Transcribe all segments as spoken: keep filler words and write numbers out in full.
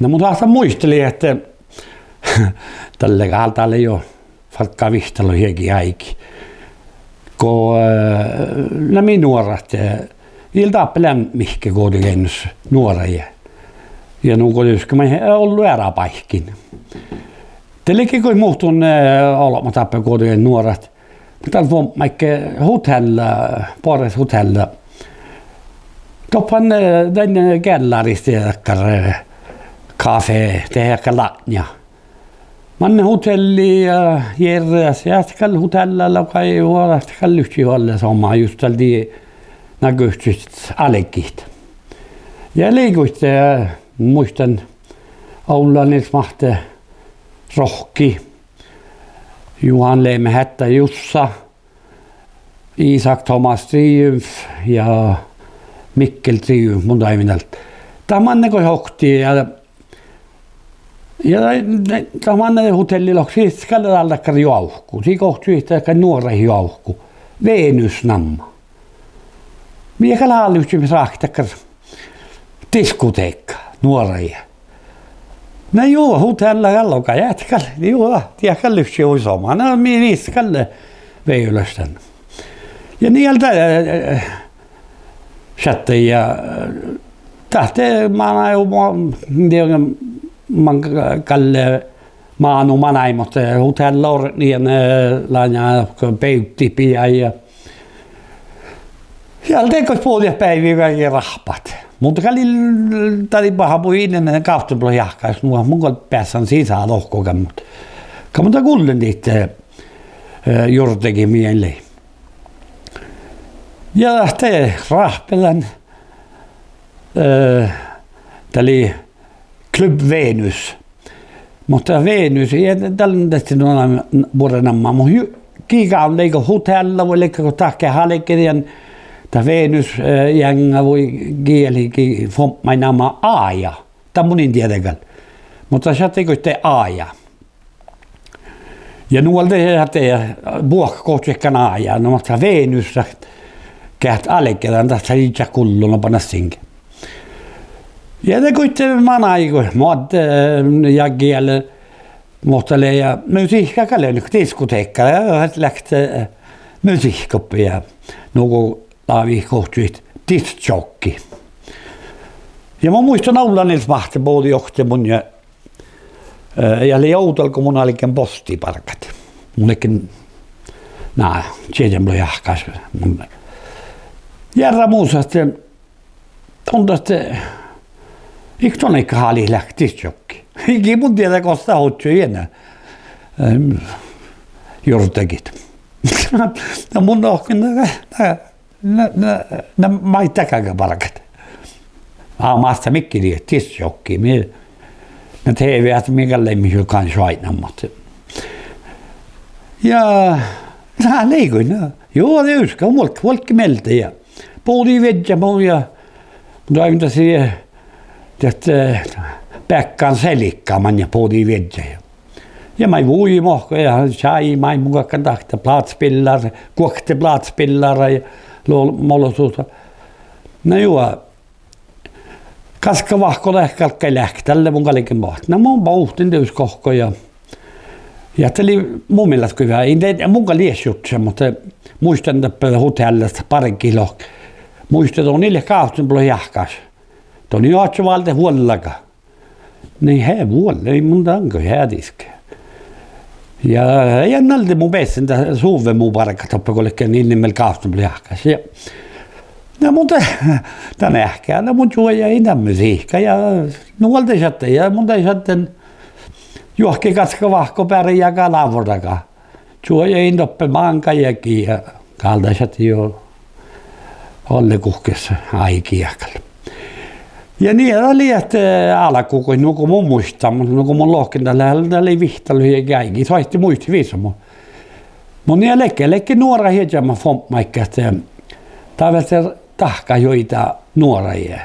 Na mun dat muitalin ahte dalle gal dat lei jo fargga vihttalogi áigi. Go, eh, na mii nuorat, eh, ii dáppe lean mihkke Guovdageainnus nuoraide. Ja nugo dieđusge maid ollu eará báikkiin. De ledje goit muhtun, eh, olbmot dáppe Guovdageainnu nuorat. Dal fuobmášedje hotealla, boares hotealla. Doppe han, eh, dan, eh, geallaris dakkár, eh, kafé, de dakkár latnja. Manne hoteallii ja jearrá, ja ahte gal hotealla logai, ja ahte gal livččii oalle somá, just dal dii na guovttit álgit. Ja lei goit, eh, muittán, Ovlla Nils Máhtte Rohkki, Johan Lemet Hetta Jussa, Isak Thomas Triumf ja Mikkel Triumf, mun daivin dal. Dat manne goit oktii ja, ja dat manne hotealli lohket, sii gal dalle dakkár joavku, sii gohčodit dakkár nuoraid joavku, Venus namma. Mii gal livččiimet ráhkadit dakkár diskotehka nuoraide. Na juo, hotealla gal logai, ahte gal, juo, dat gal livččii hui somá. Na mii, mis gal vejolaš dan. Ja nie dat, eh, šattai ja, eh, dat de manai, ma-, die-, man gal, manu manai, muhto, eh, hotealla ortnii, eh, lea go beavddit bijai ja ja de goit bođii beaivvi veaháš rahpat. Muhto gal ii, dat lei baha buin, ii lean gávccinuppelotjahkásaš, nu mun gal beassen sisa dohko gal, muhto gal mun dat gullen dihte, eh, jurdagiid mii lei. Ja de ráhpedin, eh, dat lei Klubb Venus. Muhto Venus, ja dal lean dieđusge nu buorre namma, muhto ju-, gii gávdno, ledje hotealla vai ledje go dat geat álgedii, dat Venus, eh, jeaŋŋa vai gii lei, gii fuobmáš nama Ája. Dat mun in dieđe gal. Muhto šattai goit Ája. Ja nu ahte, ahte buohkat gohčodit Ája, na muhto Venus dat geat álgedii, dat lei gal gullo, no banas singe. Ja de goit manai go moadde, eh, ja giele, muhto lea ja musihkka gal lea, diskotehka, ja leat, eh, musihkka doppe ja nugo lávii gohčodit discjockey. Ja mun muittán Ovlla Nils Máhtte bođii oktii mun ja, eh, ja lei ovdal go mun álgen bostiid bargat. Mun ledjen, na, čieža jahkásaš. Mun jearrá mus ahte, don dat, eh, iigo don gal hálit leat discjockey. Ii mun dieđe gos dat ožžo ieža, eh, jurdagiid. Na mun lohken, na, na, na, na maid dat galgá bargat. Á, mas dat mii gal discjockey, mii, na, TV-s mii gal leimmet jo kan šuoidnamot. Ja, na, lei goit, na. Juo, dieđusge vuolgge, vuolgge mielde ja bođii viežžat mu ja, daivin dat sii, dat, eh, beakkan selgga maŋŋá bođii viežžat ja. Ja maid vuji mohko ja čáji maid mun galggan dahkat platespiller, guokte platespiller ja lo-, molosusa. Na juo, gaskavahku dat galggai leat, dalle mun galgen boahtit. Na mun bohten dieđusge dohko ja, ja dat lei mu mielas goit veahá, in de, mun gal ieš jurddašan, muhto muittán doppe hoteallas bargit lohket. Muittán don ii leat gávccinuppelotjahkásaš. Don ii oaččo váldit vuollaga. Nie, he vuollai, mun dan go headiske. Ja, ja nalde mun bessen dat suvve mu bargat doppe go ledjen ii lean miel gávccinuppelotjahkásaš. Ja, na mun de, dan eahkeda, na mun čuojahii dan musihkka ja nu ahte šattai ja mun de šadden juohke gaskavahku beare ja gal lávvordaga. Čuojahii doppe máŋga jagi ja gal dat šattai jo oalle guhkes áigi gal. Ja nie dat lei ahte, eh, álggu goit nugo mun muittán, muhto nugo mun lohken dat lea, dat lei vihttalogi áigi, soaittii muitit visot. Mun nie ledje, ledje nuorat iežamet fuobmášedje ahte, eh, dat fertejit dahkat juoidá nuoraide.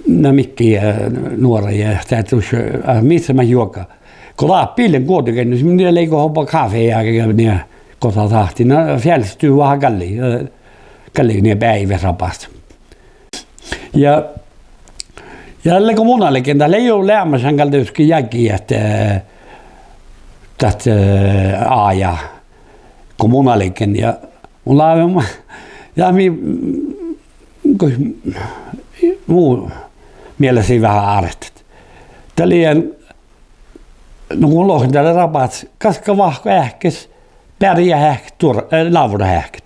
Na mii, eh, nuoraide, dat dušše, eh, mis lea juoga. Go dáppe ii lean Guovdageainnus, mii lei go oba kafé ja nie, go dat sáhtii, na, fjellstue gal lei, eh, gal lei nie beaivvi rabas. Ja, Dalle go mun álgen, dat lei jo leamašan gal dieđusge jagi ahte, dat, eh, ájá, go mun álgen ja mun láven, ja mii, go, mu mielas lei veahá ártet. Dat lei, no go lohken, dat lei rabas gaskavahku eahkes, bearjjaheahkes, duor-, eh, lávraheahkes.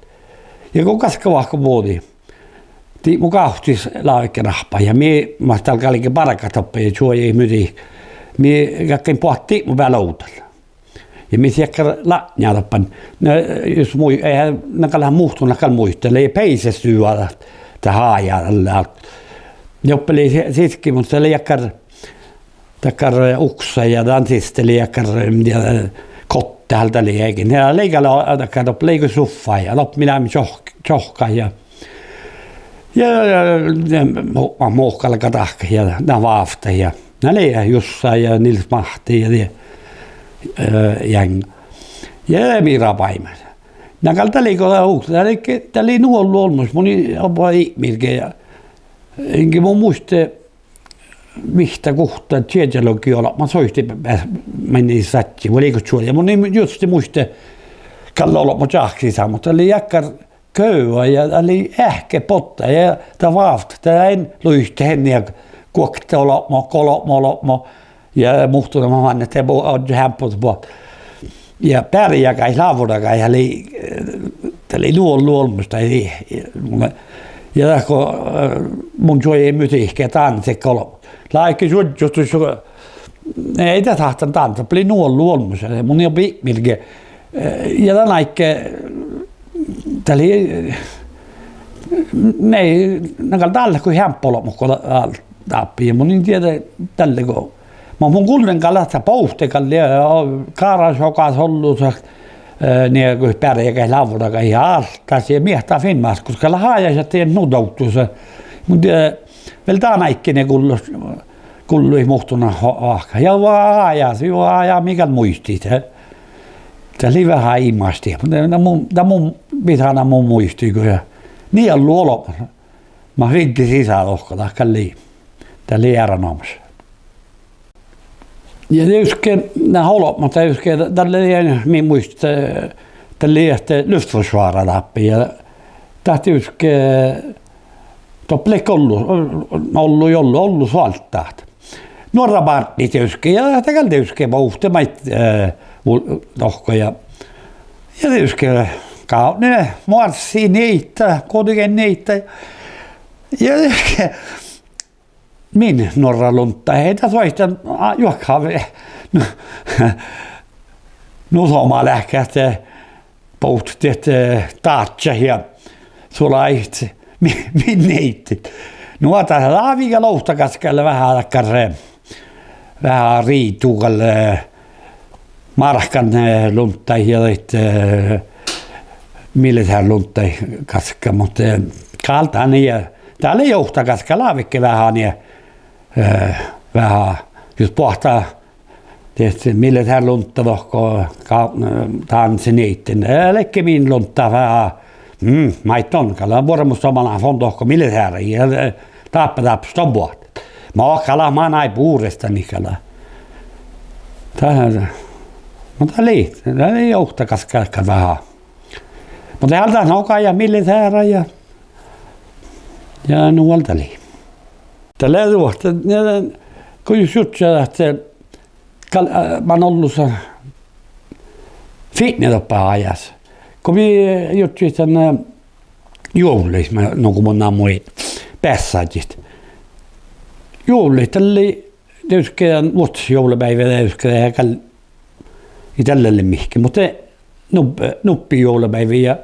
Ja go gaskavahku bođii, dii mu gávccis lávekkeráhppat ja mii, mat dal galge bargat doppe ja čuojai muđiid, mii galggain boahtit mu beale ovdal. Ja mis dakkár latnja doppe. Na, jus mui-, eh, na gal muhtun gal muitte, lei peisestuva dat, dat ájá dalle. Doppe lei si-, sitke, muhto lei dakkár, dakkár, eh, uksa ja dan siste lei dakkár, eh, ja, eh, kotte, dat lei egen. Ja lei gal, eh, dakkár, doppe lei go suffa ja doppe mii leimmet čoh-, čohkkát ja ja, ja, ja, mo-, muhkala dahkat ja dat vávttat ja na lei Jussa ja Nils Máhtte ja die, eh, jeaŋ. Ja mii rabaimet. Na gal dat lei go dat, dat lei, dat lei nu ollu olmmoš, mun in oba ipmirge ja, inge mun muitte, vihtta guhtta čiežalogi olbmá soiti be-, be-, mainna sadji, vuoi lei go čuođi. Mun in juste muitte gal olbmo čáhkisisa, muhto dat lei dakkár guovva ja dat lei eahket botta ja dat vávttat, dat ain luite han ja guokte olbmo, golbmo olbmo ja muhtumat manne de bo-, ožžo heamppodaga boahtit. Ja bearjjagáid, lávragáid, dat lei, dat lei nu ollu olmmoš dat, ja dat go, eh, mun čuojai muđiid ja dánset olbmot. Láhkai šužžot, šužžo-, eai dat sáhtan dánsa, dat lei nu ollu olmmoš, mun in oba ipmirge, eh, ja dan áigge, dat lei, eh, na gal dál go heampolbmot go dál dáppe ja mun in dieđe dalle go. Muhto mun gullen gal ahte bohte gal lei, eh, Kárášjogas ollusat, eh, nie go bearjjagáid, lávragáid ja Álttás ja miehtá Finnmárkkus gal leat ájás ahte nu dovddus. Mun dieđe, vel dan áigge nie gullo-, gullo muhtun oahkká. Ja va-, ájás, juo, ájá mii gal muitit. Dat lei veahá imaš dieđusge. Na mun, dat mun, bisána mun muitit go ja. Nie ollu olbmot. Mat viežžat sisa dohko, dat gal lei. Dat lei erenoamáš. Ja dieđusge, na olbmot dieđusge, dalle lei, mii muitte, dat lei ahte luftforsvaret dáppe ja dat dieđusge, doppe ledje ollu, ollu, ollu, ollu soalddát. Nuorra bártnit dieđusge, ja dat gal dieđusge bohte maid, eh, u-, dohko ja, ja dieđusge gávdne moarssii nieidda, guovdege nieidda. Ja dieđusge min nuorra lunddai, dat soaitan, a, juohke, nu, nu somá leahkit ahte bohtet, eh, dážžat ja sulai mi-, min nieiddat. Nu ahte lávii gal ovtta gaskkas veahá dakkár, veahá riidu gal, eh, márkan, eh, lunddaid ja daid, eh, militárlunddaid gaskkas, muhto, eh, gal dat nie, dat lei ovtta gaskkas lávejit veahá nie, eh, veahá, jus boahtá dieđusge militárlundda dohko, ga-, dánse nieidden. Eh, ledje min lundda veahá, mm, maid don gal, vuorrán somá leat von dohko militára, ja, eh, dáppe, dáppe son boahtit. Mo gal manai bures dan gal. Dat, muhto dat lei, dat lei ovtta gaskkas veahá. Muhto dál dat nogai ja militára ja, ja nu vel dat lei. Dat lei duohta, ja, go jus jurddašit ahte gal, eh, man ollusat fitne doppe ájás. Go mii jurddašit dan, eh, juovllaid, ma-, nugo mun namuhin beassážit. Juovllaid, dat lei dieđusge vuosttaš juovlabeaivvi dieđusge gal ii dalle leat mihkkege, muhto nub-, nubbi juovlabeaivvi ja,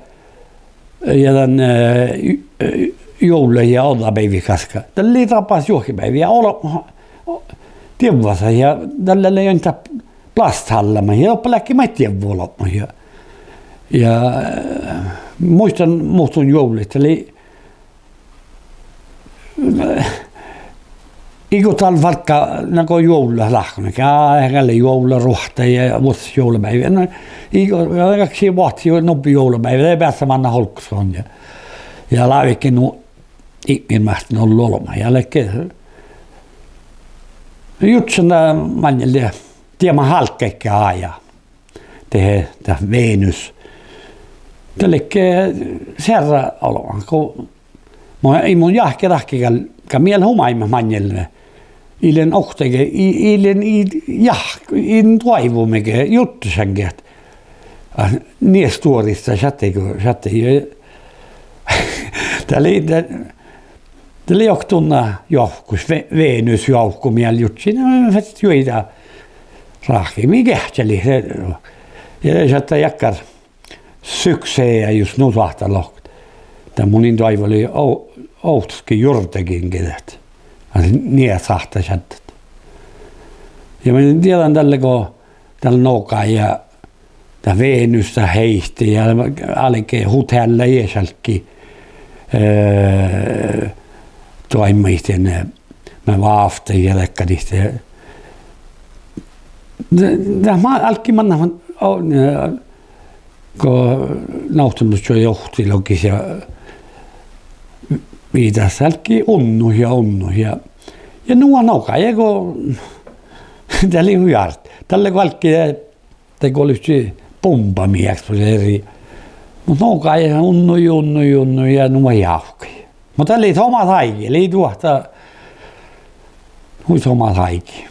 ja dan, eh, ju-, eh, juovllaid ja ođđabeaivvi gaskkas. Dat lei rabas juohkebeaivvi ja olbmot dievvasat ja dalle lei ain dat plásthallamii ja doppe ledje maid dievva olbmot ja, ja, eh, muittán muhtun juovllaid, dat lei iigo dal fálgá, na go juovllat láhkai, ja, gal lei juovlaruohtta ja vuosttaš juovlabeaivvi. Na, iigo, ja gal sii bohte nubbi juovlabeaivvi, de beassá manne olggos ja, ja lávejit nu Ipmirgis máhtán ollu olbmot ja ledje, Jurddašan maŋŋel die, die mat álggaidje ajat. Dehe dat Venus. Dat ledje searra olbmot go mun, ii mun jáhke dahke gal, gal mii leat humaimet maŋŋel. Ii lean oktage, ii, ii lean, ii jáhk-, in doaivvumin ge jurddašan ge, ah, nie stuorista šattai go, šattai, dat lei, dat, dat lei okta unna joavkkus, Ve-, Venus joavku, mii jurddašit, na, fas juoidá ráhkadit, mii geahččalit, ja šattai dakkár suksea jus nu sáhttá lohkat. Dat mun in doaivvuliin o-, ovttasge jurdagiin ge dat. Nie sáhttá šaddat. Ja mun dieđán dalle go dal nogai ja dat Venus dat heittii ja álge hotealla ieš álki, eh, doaimmaid, eh, mat vávttai ja dakkár dihte. Dat, dat mat álggii mannat, o-, eh, go Novttenožža johtilogi ja viidáseallá álggii unnut ja unnut ja, ja nu nogai go, dat lei hui ártet. Dalle go álggii, dat go livččii bumbamiekspos eri. Muhto nogai unnui, unnui, unnui ja nu ávkkai. Muhto dat lei somás áigi, lei duohta hui somás áigi.